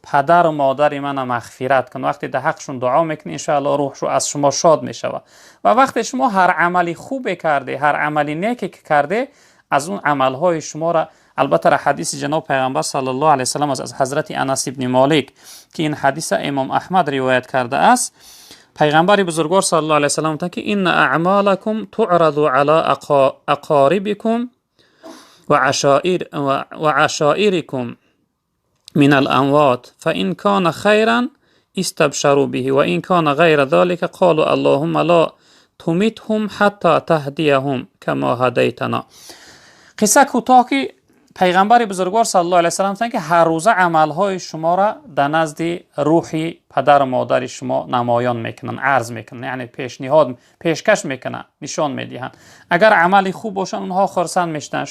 Speaker 1: падару модари мана мағфират кун. Вақте дар ҳақшон дуо мекунед, иншоаллоҳ рӯҳшо аз шумо шод мешавад. Ва вақте шумо ҳар амали хубе карде, ҳар амали неке ки карде, аз он амалҳои шуморо, албатта ҳадиси ҷаноб Пайғамбар саллаллоҳу алайҳи васаллам аст аз ҳазрати Анас ибни Молик, ки ин ҳадиса имом Аҳмад ривоят кардааст. Пайғамбари бузургвор саллаллоҳу алайҳи васаллам гуфтанд ки инна аъмолакум туъраду ала ақорибикум ва ашоирикум من الأموات فإن كان خيرا استبشروا به وإن كان غير ذلك قالوا اللهم لا تمتهم حتى تهديهم كما هديتنا. قصه کوتاه که پیغمبر بزرگوار صلی الله علیه و سلم گفتند که هر روزه عملهای شما را در نزد روح پدر و مادر شما نمایان میکنن، عرض میکنن، یعنی پیشنهاد پیشکش میکنن، نشان میدهند. اگر عملی خوب باشن اونها خرسند میشدن،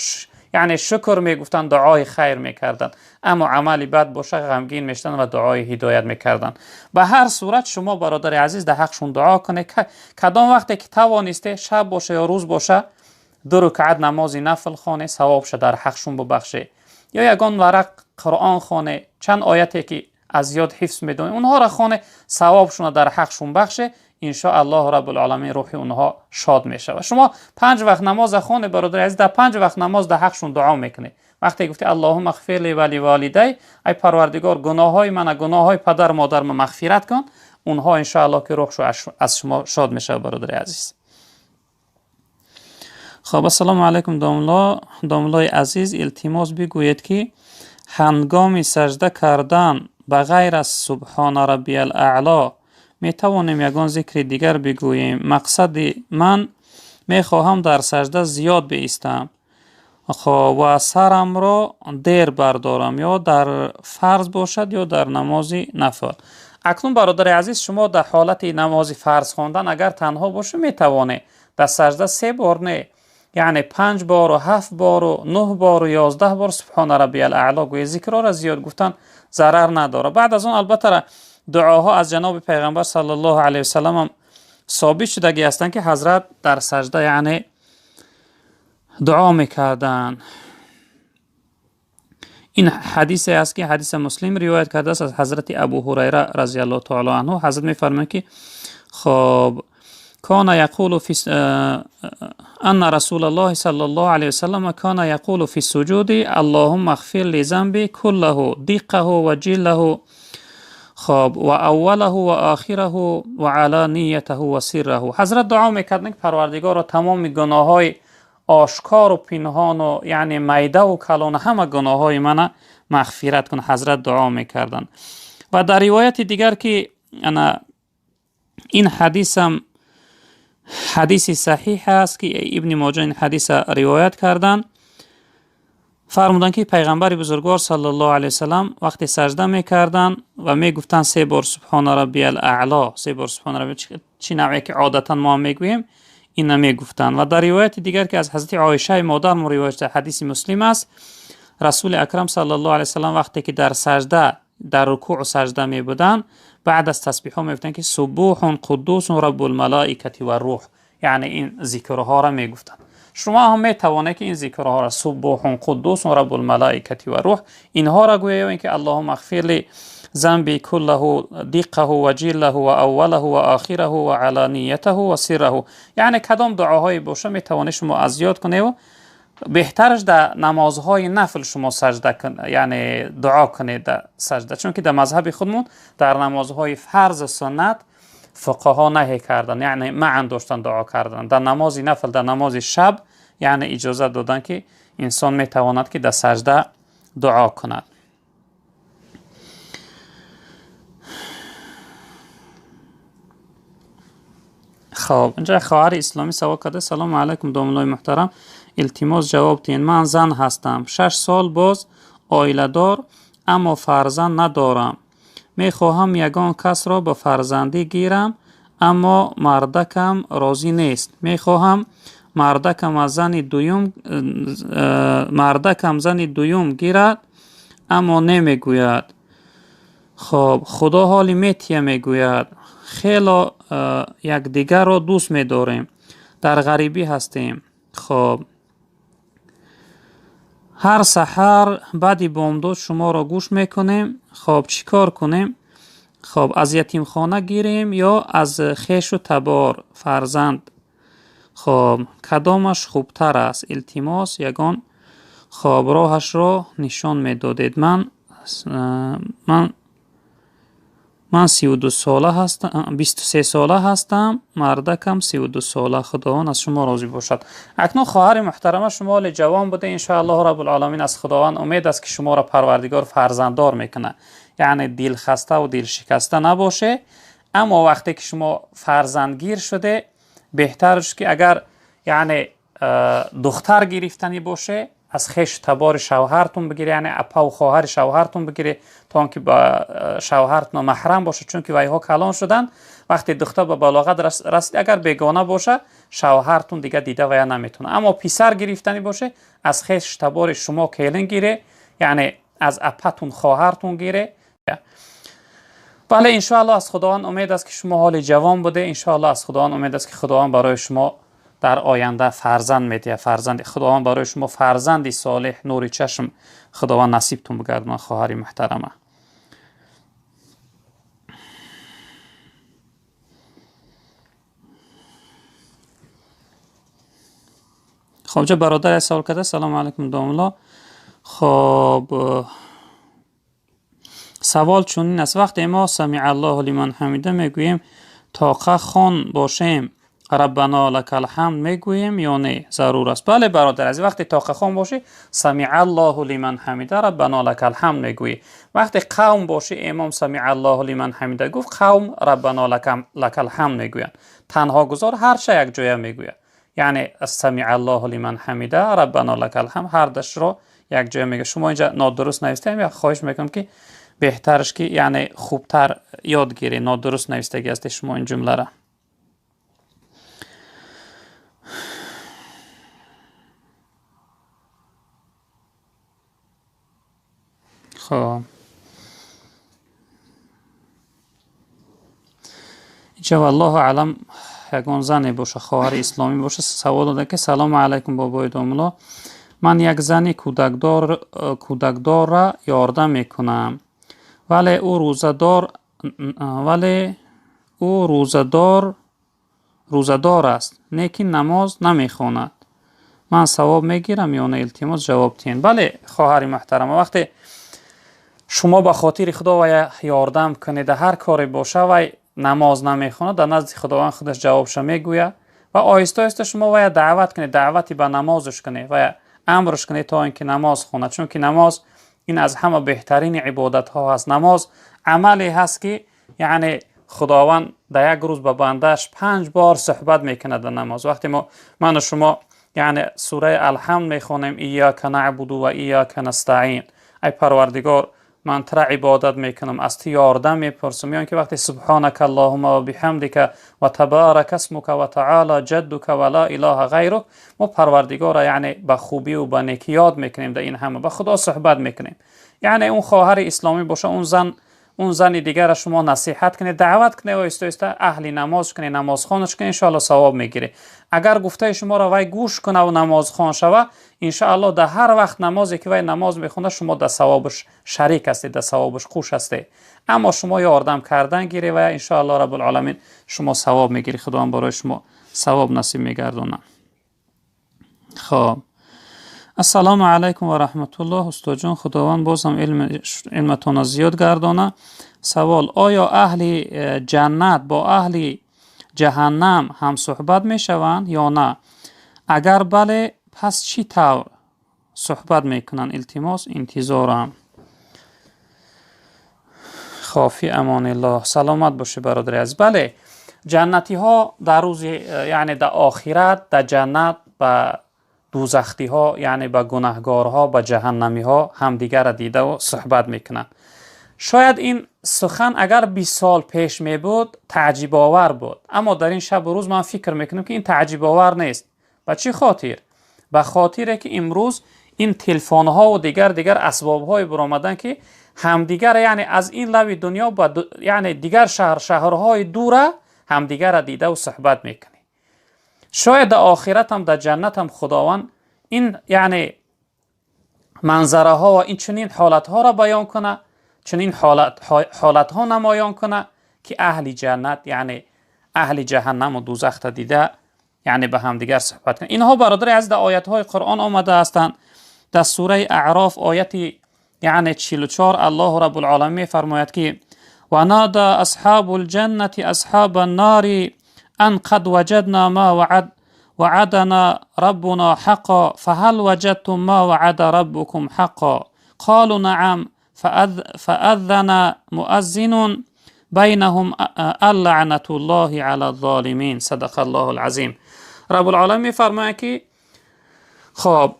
Speaker 1: یعنی شکر میگفتن، دعای خیر میکردن. اما عملی بد باشه غمگین میشدن و دعای هدایت میکردن. به هر صورت شما برادر عزیز در حقشون دعا کنه. کدام وقتی که توانسته، شب باشه یا روز باشه، 2 رکعت نماز نفل خانه، ثوابش در حقشون ببخشه، یا یگان ورق قرآن خانه، چند آیتی که از یاد حفظ میدونه اونها را خانه، ثوابشون در حقشون بخشه، ان شاء الله رب العالمین روح اونها شاد میشه. و شما 5 وقت نماز خونه برادر عزیز، در 5 وقت نماز در حقشون دعا میکنه. وقتی گفتی اللهم اغفر لی و لوالدی، ای پروردگار گناههای من، گناههای پدر مادر من مغفرت کن، اونها ان شاء الله که روحش از شما شاد میشه برادر عزیز. خب السلام علیکم داملای عزیز، التماس بگویید که هنگام سجده کردن به غیر از سبحان ربی الاعلی می توانیم یگان ذکر دیگر بگوییم؟ مقصد من می خواهم در سجده زیاد بایستم خب و سرم را دیر بردارم، یا در فرض باشد یا در نماز نفل. اکنون برادر عزیز، شما در حالت نماز فرض خواندن اگر تنها باشه می توانید در سجده 3 بار نه، یعنی 5 بار و 7 بار و 9 بار و 11 بار سبحان ربی الاعلی گوی. ذکرها را زیاد گفتن ضرر نداره. بعد از اون البته دعاها از جناب پیغمبر صلی الله علیه و سلم هم ثابت شدگی هستند که حضرت در سجده یعنی دعا میکردن. Ин ҳадисе аст ки ҳадиси Муслим ривоят кардааст аз ҳазрати Абу Ҳурайра разияллоҳу таоло анҳу. Ҳазрат мефармояд ки хоб كان يقول في أن رسول الله صلى الله عليه وسلم كان يقول في السجود اللهم اغفر لي ذنبي كله دقه وجله خب وأوله وآخره وعلانيته وسره. ҳазрат дуо мекарданд ки Парвардигоро тамоми гуноҳҳои ошкору пинҳону яъне майдаву калон ҳама гуноҳҳои мана мағфират кун. Ҳазрат дуо мекарданд. Ва дар ривояти дигар ки ана ин ҳадисам ҳадиси саҳиҳ аст ки Ибни Моҷа ин ҳадиса ривоят карданд, фармуданд ки пайғамбари бузургвор саллаллоҳу алайҳи васаллам вақте сажда мекарданд ва мегуфтанд се бор субҳона раббиял аъло, се бор субҳона рабби, чӣ навъе ки одатан мо мегӯем ина мегуфтанд. Ва дар ривояти дигар ки аз ҳазрати Оишаи модармо ривоят шуда, ҳадиси Муслим аст, Расули Акрам саллаллоҳу алайҳи васаллам вақте ки дар сажда, дар рукӯъ сажда мебуданд, баъд аз тасбиҳҳо мегуфтанд ки суббуҳун қуддусун раббул малоикати варрӯҳ, яъне ин зикрҳоро мегуфтанд. Шумо ҳам метавонед ки ин зикрҳоро суббуҳун қуддусун раббул малоикати варрӯҳ инҳоро гӯед, ё ин ки аллоҳумма ағфир ли занби куллаҳу диққаҳу ва ҷиллаҳу ва аввалаҳу ва охираҳу ва аланиятаҳу ва сирраҳу. Яъне кадом дуоҳое боша метавонед шумо аз ёд кунед. Беҳтараш дар намозҳои нафл шумо сажда кун, яъне дуо кунед дар сажда, чунки дар мазҳаби худмон дар намозҳои фарз суннат фуқаҳо наҳӣ карданд, яъне маън доштан дуо кардан. Дар намози нафл, дар намози шаб яъне иҷозат доданд ки инсон метавонад ки дар сажда дуо кунад. Хоб, инҷа хоҳари исломӣ савол карда: салому алайкум домуллои муҳтарам, илтимос ҷавоб диҳед. Ман зан ҳастам, 6 сол боз оиладор, аммо фарзанд надорам. Мехоҳам ягон касро ба фарзандӣ гирам, аммо мардакам розӣ нест. Мехоҳам мардакам зани дуюм гирад, аммо намегӯяд. Хоб, худо ҳоли метия мегӯяд. Хело якдигарро дӯст медорем, дар ғарибӣ ҳастем. Хоб, ҳар саҳар баъди бомдод шуморо гӯш мекунем. Хоб, чӣ кор кунем? Хоб, аз ятимхона гирем ё аз хешу табор фарзанд? Хоб, кадомаш хубтар аст? Илтимос, ягон хоб роҳашро нишон медодед. Ман 32 сола ҳастам, 23 сола ҳастам, мардакам 32 сола. Худованд аз шумо розӣ бошад. Акнун хоҳари муҳтарама, шумо ҳоле ҷавон буде, иншоаллоҳ раббул-оламин аз Худованд умед аст ки шуморо Парвардигор фарзанддор мекунад. Яъне дилхаставу дилшикаста набоше. Аммо вақте ки шумо фарзандгир шуде, беҳтарш ки агар яъне духтар гирифтанӣ боше, аз хешу табори шавҳартон бигиред, яъне апаву хоҳари шавҳартон бигиред, то он ки ба шавҳартон маҳрам бошад, чунки вайҳо калон шуданд. Вақте духтар ба балоғат расид, агар бегона бошад, шавҳартон дига дида вая наметавонад. Аммо писар гирифтанӣ боше, аз хешу табори шумо келин гире, яъне аз апатон хоҳартон гире. Бале, иншоаллоҳ аз Худованд умед аст ки шумо ҳоли ҷавон буде. Иншоаллоҳ аз Худованд умед аст ки Худованд барои шумо дар оянда фарзанд медиҳад. Фарзанди Худованд барои шумо фарзанди солеҳ, нури чашм Худованд насибтон бигардонад, хоҳари муҳтарама. Хоб, ҷа бародаре савол карда: салому алайкум домулло. Хоб, савол чунин аст: вақте мо самиаллоҳу лиман ҳамида мегӯем, тоқа хон бошем, раббано лакал ҳамд мегӯем ё не? Зарур аст. Бале бародар азиз, вақте тоқахон бошӣ, самиаллоҳу лиман ҳамида раббано лакал ҳамд мегӯӣ. Вақте қавм бошӣ, имом самиаллоҳу лиман ҳамида гуфт, қавм раббано лакал ҳамд мегӯянд. Танҳо гузор ҳар ша якҷоя мегӯяд. Яъне самиаллоҳу лиман ҳамида раббано лакал ҳамд ҳардашро якҷоя мегӯяд. Шумо инҷа нодуруст навистаем, я хоҳиш мекунам ки беҳтараш ки яъне хубтар ёд гиред. Нодуруст навистагӣ ҳастед шумо ин ҷумлара. Хоб, инҷа валлоҳу аълам ягон зане боша, хоҳари исломӣ боша, савол дода ки: салому алайкум бобои домулло, Ман як зани кӯдакдорра ёрдам мекунам, вале ӯ рӯзадор аст, лекин намоз намехонад. Ман савоб мегирам ё не? Илтимос ҷавоб диҳед. Бале, хоҳари муҳтарама, вақте шумо ба хотири Худо вая ёрдам кунед, ҳар коре боша, вай намоз намехонад, дар назди Худованд худаш ҷавобша мегӯяд ва оҳиста оҳиста шумо вая даъват кунед, даъвати ба намозаш кунед ва амрш кунед то ин ки намоз хонад, чунки намоз ин аз ҳама беҳтарини ибодатҳо ҳаст. Намоз амале ҳаст ки яъне Худованд дар як рӯз ба бандааш 5 бор суҳбат мекунад дар намоз. Вақте ману шумо яъне сураи Алҳамд мехонем, ийяка наъбуду ва ийяка настаъин, ай Парвардигор, ман тура ибодат мекунам, аз ту ёрдам мепурсам. Ё ин ки вақте субҳонака аллоҳума ва биҳамдика ва табарака исмука ва таъола ҷаддука ва ла илоҳа ғайрук, мо Парвардигорро яъне ба хубӣ ва ба некӣ ёд мекунем, дар ин ҳама ба Худо суҳбат мекунем. Яъне он хоҳари исломӣ боша, он зани дигарро шумо насиҳат кунед, даъват кунед, оҳиста оҳиста аҳли намоз кунед, намозхонаш кунед, иншоалло савоб мегиред. Агар гуфтаи шуморо вай гӯш кунад ва намозхон шава, иншоалло дар ҳар вақт намозе ки вай намоз мехонад, шумо дар савобаш шарик ҳастед, дар савобаш хуш ҳастед. Аммо шумо ёрдам кардан гиред ва иншоалло Раббулъоламин шумо савоб мегиред, Худованд барои шумо савоб насиб мегардонад. Хоб, ассалому алайкум ва раҳматуллоҳ. Устодҷон, Худованд боз ҳам илматонро зиёд гардона. Савол: оё аҳли ҷаннат бо аҳли ҷаҳаннам ҳамсуҳбат мешаванд ё на? Агар бале, пас чӣ тавр суҳбат мекунанд? Илтимос, интизорам. Хофи амониллоҳ. Саломат бошед, бародари азиз. Бале, ҷаннатиҳо дар рӯзи, яъне дар охират, дар ҷаннат ба дӯзахтиҳо, яъне ба гунаҳгорҳо, ба ҷаҳаннамиҳо ҳамдигарро дидаву суҳбат мекунанд. Шояд ин сухан агар 20 сол пеш мебуд, таъҷибовар буд, аммо дар ин шабу рӯз ман фикр мекунам ки ин таъҷибовар нест. Ба чӣ хотир? Ба хотире ки имрӯз ин телефонҳову дигар асбобҳое баромаданд ки ҳамдигар, яъне аз ин лави дунё ба яъне дигар шаҳрҳои дура ҳамдигарро дидаву суҳбат мекунед. Шояд дар охиратам, дар ҷаннатам Худованд ин яъне манзараҳо ва ин чунин ҳолатҳоро баён кунад, чунин ҳолатҳо намоён кунад ки аҳли ҷаннат, яъне аҳли ҷаҳаннаму дӯзахта дида, яъне ба ҳамдигар суҳбат кунанд. Инҳо, бародари азиз, дар оятҳои Қуръон омада ҳастанд. Дар сураи Аъроф ояти яъне 44 Аллоҳу Раббулъоламин мефармояд ки ва нада асҳобул ҷаннати асҳоба ннори ан қад ваҷадна ма ваъадана раббуна ҳаққо фаҳал ваҷадтум ма ваъада раббукум ҳаққо қолу наъам фааззана муаззинун байнаҳум аллаънатуллоҳи ала золимин. Садақаллоҳул азим. Раббулъоламин мефармояд ки хоб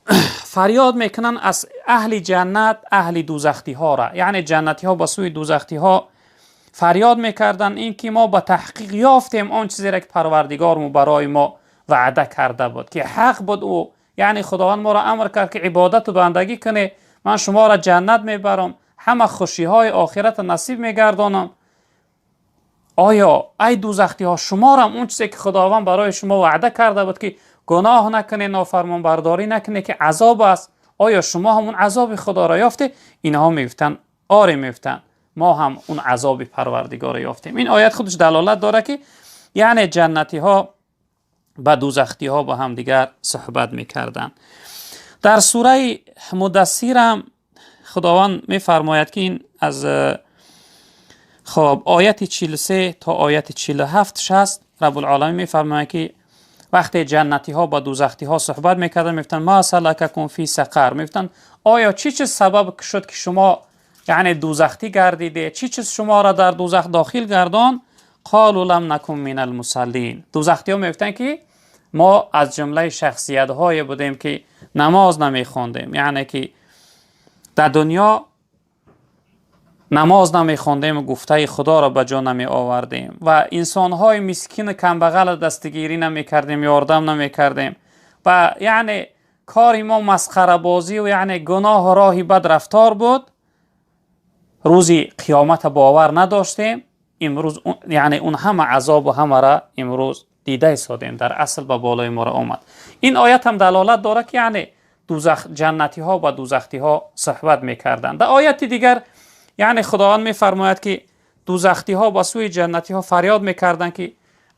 Speaker 1: фарёд мекунанд аз аҳли ҷаннат аҳли дӯзахтиҳоро, яъне ҷаннатиҳо ба сӯи дӯзахтиҳо фарёд мекарданд ин ки мо ба таҳқиқ ёфтем он чизеро ки Парвардигормо барои мо ваъда карда буд, ки ҳақ буд ӯ, яъне Худованд моро амр кард ки ибодату бандагӣ кунед, ман шуморо ҷаннат мебарам, ҳама хушиҳои охиратро насиб мегардонам. Оё ай дӯзахтиҳо, шуморам он чизе ки Худованд барои шумо ваъда карда буд ки гуноҳ накунед, нофармонбардорӣ накунед, ки азоб аст, оё шумо ҳам он азоби Худоро ёфтед? Инҳо мегуфтанд оре, мегуфтанд мо ҳам он азоби Парвардигорро ёфтем. Ин оят худаш далолат дорад ки яъне ҷаннатиҳо ба дӯзахтиҳо ба ҳамдигар суҳбат мекарданд. Дар сураи Мудассирам Худованд мефармояд ки ин аз хоб ояти 43 то ояти 47 шаст Раббулъоламин мефармояд ки вақте ҷаннатиҳо ба дӯзахтиҳо суҳбат мекарданд, мегуфтанд ма салакакум фи сақар, мегуфтанд оё чӣ чиз сабаб шуд ки шумо яъне дӯзахтӣ гардиде, чӣ чиз шуморо дар дӯзах дохил гардон? Қолу лам накун минал мусаллин. Дӯзахтиҳо мегуфтанд ки мо аз ҷумлаи шахсиятҳое будем ки намоз намехондем, яъне ки дар дунё намоз намехондем ва гуфтаи Худоро ба ҷо намеовардем ва инсонҳои мискину камбағалро дастгирӣ намекардем, ёрдам намекардем ва яъне кори мо масхарабозӣ ва яъне гуноҳу роҳи бад рафтор буд. Рӯзи қиёмата бовар надоштем. Имрӯз яъне он ҳама азобу ҳамаро имрӯз дида истодем, дар асл ба болои моро омад. Ин оят ҳам далолат дорад ки яъне ҷаннатиҳо ба дӯзахтиҳо суҳбат мекарданд. Дар ояти дигар яъне Худованд мефармояд, ки дӯзахтиҳо ба сӯи ҷаннатиҳо фарёд мекарданд, ки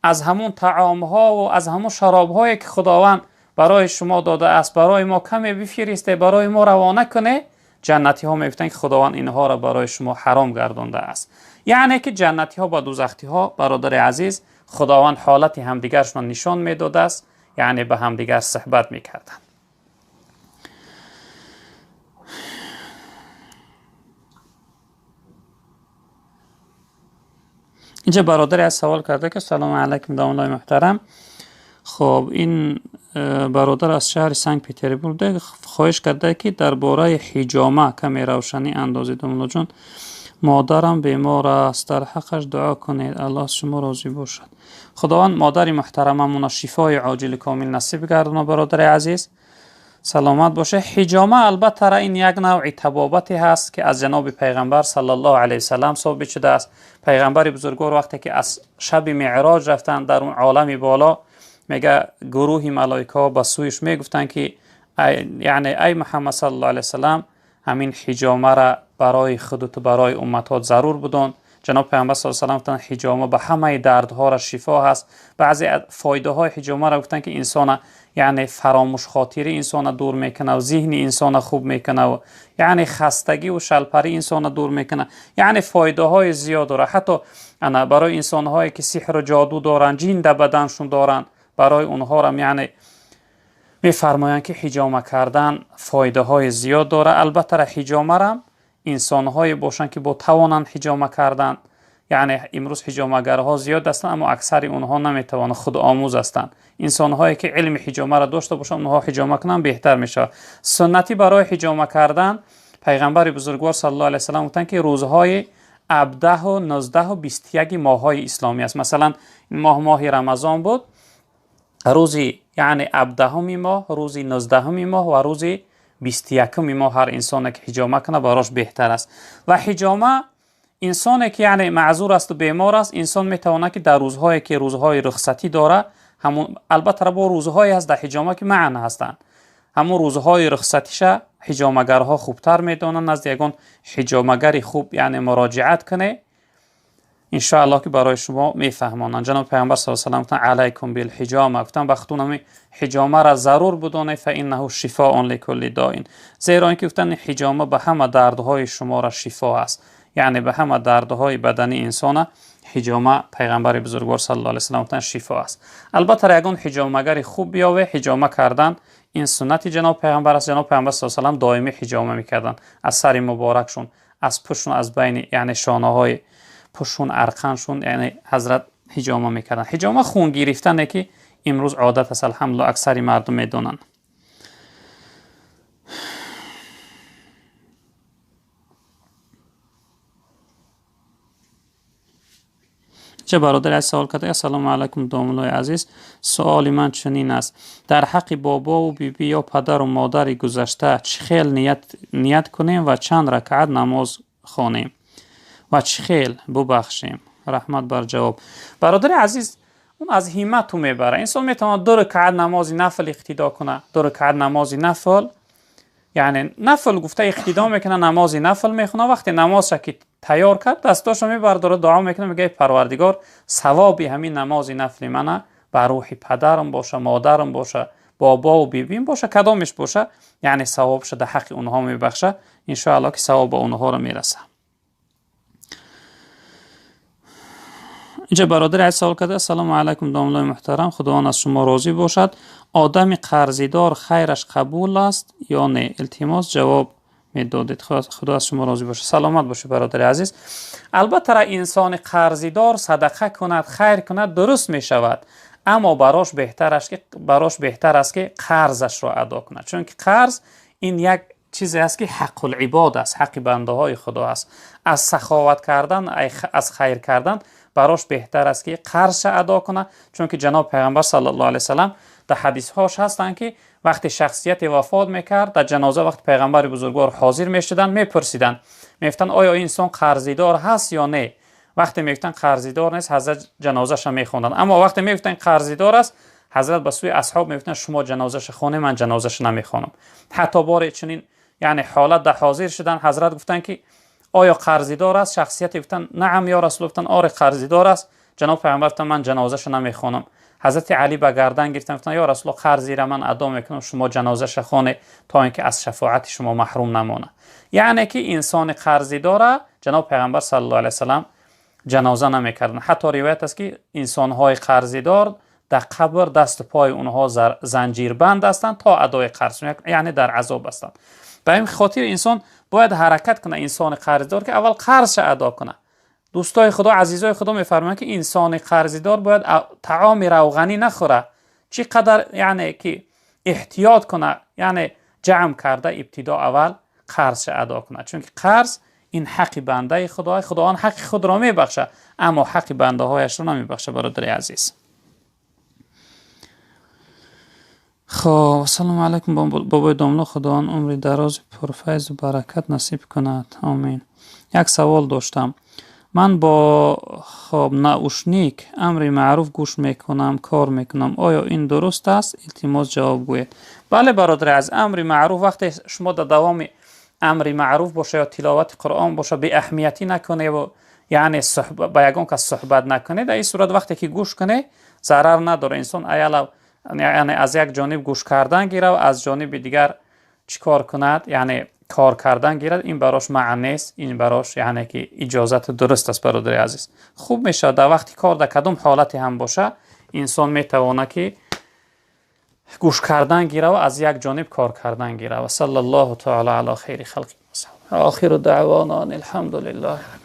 Speaker 1: аз ҳамон таомҳо ва аз ҳамон шаробҳое, ки Худованд барои шумо додааст, барои мо каме бифиристе, барои мо равона куне. Ҷаннатиҳо мегуфтанд, ки Худованд инҳоро барои шумо ҳаром гардондааст. Яъне ки ҷаннатиҳо ба дӯзахтиҳо, бародари азиз, Худованд ҳолати ҳамдигаршон нишон медодааст, яъне ба ҳамдигар суҳбат мекарданд. Инҷа бародаре аз савол карда, ки салому алайкум, домлаи муҳтарам. Хоб, ин бародар аз шаҳри Санкт Петербург хоҳиш карда, ки дар бораи ҳиҷома каме равшанӣ андозед. Домлаҷон, модарам бемор аст, дар ҳаққаш дуо кунед, Аллоҳ аз шумо розӣ бошад. Худованд модари муҳтарамамона шифои оҷили комил насиб гардона, бародари азиз, саломат боше. Ҳиҷома албатта ин як навъи табобате ҳаст, ки аз ҷаноби пайғамбар саллаллоҳу алайҳи васаллам собит шудааст. Пайғамбари бузургвор вақте ки аз шаби меъроҷ рафтанд дар он олами боло, мега гурӯҳи малоикаҳо ба сӯяш мегуфтанд, ки яъне ай Муҳаммад саллаллоҳу алайҳи васаллам, ҳамин ҳиҷомаро барои худату барои умматҳот зарур будон. Ҷаноб пайғамбар саллаллоҳу алайҳи васаллам гуфтанд, ҳиҷома ба ҳамаи дардҳоро шифо ҳаст. Баъзе фоидаҳои ҳиҷомаро гуфтанд, ки инсона яъне фаромӯшхотирӣ инсона дур мекунад, зиҳни инсона хуб мекунад, яъне хастагӣ ва шалпарӣ инсона дур мекунад, яъне фоидаҳои зиёд дорад. Ҳатто ана барои инсонҳое, ки сиҳру ҷоду доранд, ҷин дар баданшон доранд, барои онҳорам яъне мефармоянд, ки ҳиҷома кардан фоидаҳои зиёд дорад. Албатта ҳиҷомарам инсонҳое бошанд, ки бо тавонанд ҳиҷома кардан. Яъне имрӯз ҳиҷомагарҳо зиёд ҳастанд, аммо аксари онҳо наметавонанд, худомӯз ҳастанд. Инсонҳое, ки илми ҳиҷомаро дошта бошанд, онҳо ҳиҷома кунанд беҳтар мешавад. Суннатӣ барои ҳиҷома кардан пайғамбари бузургвор саллаллоҳу алайҳи васаллам гуфтанд, ки рӯзҳои 17, 19, 21 моҳҳои исломӣ аст. Масалан, ин моҳ моҳи Рамазон буд, рӯзи яъне 17-уми моҳ, рӯзи 19-уми моҳ ва рӯзи 21-уми моҳ ҳар инсоне, ки ҳиҷома кунад, барош беҳтар аст. Ва ҳиҷома инсоне, ки яъне маъзур асту бемор аст, инсон метавонад, ки дар рӯзҳое, ки рӯзҳои рухсатӣ дорад, ҳамон албатта бо рӯзҳое ҳаст дар ҳиҷома, ки маъна ҳастанд, ҳамон рӯзҳои рухсатиша ҳиҷомагарҳо хубтар медонанд. Назди ягон ҳиҷомагари хуб яъне муроҷиат кунед, иншоаллоҳ, ки барои шумо мефаҳмонанд. Ҷаноби пайғамбар саллаллоҳу алайҳи васаллам гуфтанд: алайкум билҳиҷома, гуфтанд ба худтон ҳамин ҳиҷомаро зарур будонед, фаиннаҳу шифоун ликулли доин, зеро ин ки гуфтанд ҳиҷома ба ҳама дардҳои шуморо шифо аст. Яъне ба ҳама дардҳои бадани инсона ҳиҷома пайғамбари бузургвор саллаллоҳу алайҳи васаллам гуфтанд шифо аст. Албатта ягон ҳиҷомагари хуб биёве, ҳиҷома кардан ин суннати ҷаноби пайғамбар аст. Ҷаноби пайғамбар саллаллоҳу алайҳи васаллам доимӣ ҳиҷома мекарданд, аз сари муборакшон, аз пуштшон, аз байни яъне шонаҳои пуштшон, арқаншон, яъне ҳазрат ҳиҷома мекарданд. Ҳиҷома хун гирифтане, ки имрӯз одат аст, алҳамдулиллоҳ, аксари мардум медонанд. Ча бародари аз савол карда: ассалому алайкум, домуллои азиз, суоли ман чунин аст: дар ҳаққи бобову бибӣ ё падару модари гузашта чӣ хел ният кунем ва чанд ракаат намоз хонем ва чӣ хел бубахшем? Раҳмат бар ҷавоб. Бародари азиз, он аз ҳиммату мебарад. Инсон метавонад 2 ракаат намози нафл иқтидо кунад, 2 ракаат намози нафл, яъне нафл гуфта иқтидо мекунад, намози нафл мехонад. Вақте намозша ки тайёр кард, дастошро мебардорад, дуо мекунад, мегӯяд: Парвардигор, савоби ҳамин намози нафли мана ба рӯҳи падарам боша, модарам боша, бобову бибим боша, кадомеш боша, яъне савобша дар ҳаққи онҳо мебахша, иншоаллоҳ, ки савоб ба онҳоро мерасад. Инҷа бародари аз савол карда: ассалому алайкум, домуллои муҳтарам, Худованд аз шумо розӣ бошад. Одами қарзидор хайраш қабул аст ё не? Илтимос ҷавоб медодед. Худо аз шумо розӣ бошад. Саломат бошед, бародари азиз. Албатта инсони қарзидор садақа кунад, хайр кунад, дуруст мешавад, аммо барош беҳтар аст, ки қарзашро адо кунад, чунки қарз ин як чизе аст, ки ҳаққулибод аст, ҳаққи бандаҳои Худо аст. Аз саховат кардан, аз хайр кардан барош беҳтар аст, ки қарзша адо кунад, чунки ҷаноб пайғамбар саллаллоҳу алайҳи васаллам дар ҳадисҳош ҳастанд, ки вақте шахсияте вафот мекард, дар ҷаноза вақти пайғамбари бузургвор ҳозир мешуданд, мепурсиданд, мегуфтанд: оё инсон қарзидор ҳаст ё не? Вақте мегуфтанд қарзидор нест, ҳазрат ҷанозаша мехонданд. Аммо вақте мегуфтанд қарзидор аст, ҳазрат ба сӯи асҳоб мегуфтанд: шумо ҷанозаша хонед, ман ҷанозаша намехонам. Ҳатто боре чунин, яъне ҳолат дар ҳозир шудан, ҳазрат гуфтанд ки оё қарзидор аст? Шахсияте гуфтанд: наам ё расул. Гуфтанд: оре, қарзидор аст. Ҷаноб пайғамбар гуфтанд: ман ҷанозаша намехонам. Ҳазрати Алӣ ба гардан гирифтанд, гуфтанд: ё расулуллоҳ, қарзира ман адо мекунам, шумо ҷанозаша хонед, то ин ки аз шафоати шумо маҳрум намонад. Яъне ки инсони қарзидора ҷаноб пайғамбар саллаллоҳу алайҳи васаллам ҷаноза намекарданд. Ҳатто ривоят аст ки инсонҳои қарзидор дар қабр дасту пои онҳо занҷирбанд ҳастанд то адои қарз, яъне дар азоб ҳастанд. Ба ин хотир инсон бояд ҳаракат кунад, инсони қарздор, ки аввал қарзша адо кунад. Дӯстои Худо, азизои Худо мефармоянд ки инсони қарздор бояд таоми равғанӣ нахӯрад, чӣ қадар яъне ки эҳтиёт кунад, яъне ҷамъ карда ибтидо аввал қарзша адо кунад, чунки қарз ин ҳаққи бандаи Худо, Худованд ҳаққи худро мебахшад, аммо ҳаққи бандаҳояшро намебахшад. Бародари азиз, хоб, ассалому алайкум, бобои домло, Худованд умри дарози пурфайзу баракат насиб кунад, омин. Як савол доштам. Ман бо хоб наушник амри маъруф гӯш мекунам, кор мекунам. Оё ин дуруст аст? Илтимос, ҷавоб гӯед. Бале, бародари азиз, амри маъруф вақте шумо дар давоми амри маъруф боша ё тиловати Қуръон боша, беаҳамиятӣ накунед, яъне ба ягон кас суҳбат накунед, дар ин сурат вақте ки гӯш кунед, зарар надорад. Инсон аялав, яъне аз як ҷониб гӯш кардан гирад, аз ҷониби дигар чӣ кор кунад, яъне кор кардан гирад, ин барош маън нест, ин барош яъне ки иҷозату дуруст аст. Бародари азиз, хуб мешавад, дар вақти кор дар кадом ҳолате ҳам боша, инсон метавонад ки гӯш кардан гирад ва аз як ҷониб кор кардан гирад. Ва саллаллоҳу таала ала хайри халқи. Охиру даъвона ан алҳамдулиллаҳи.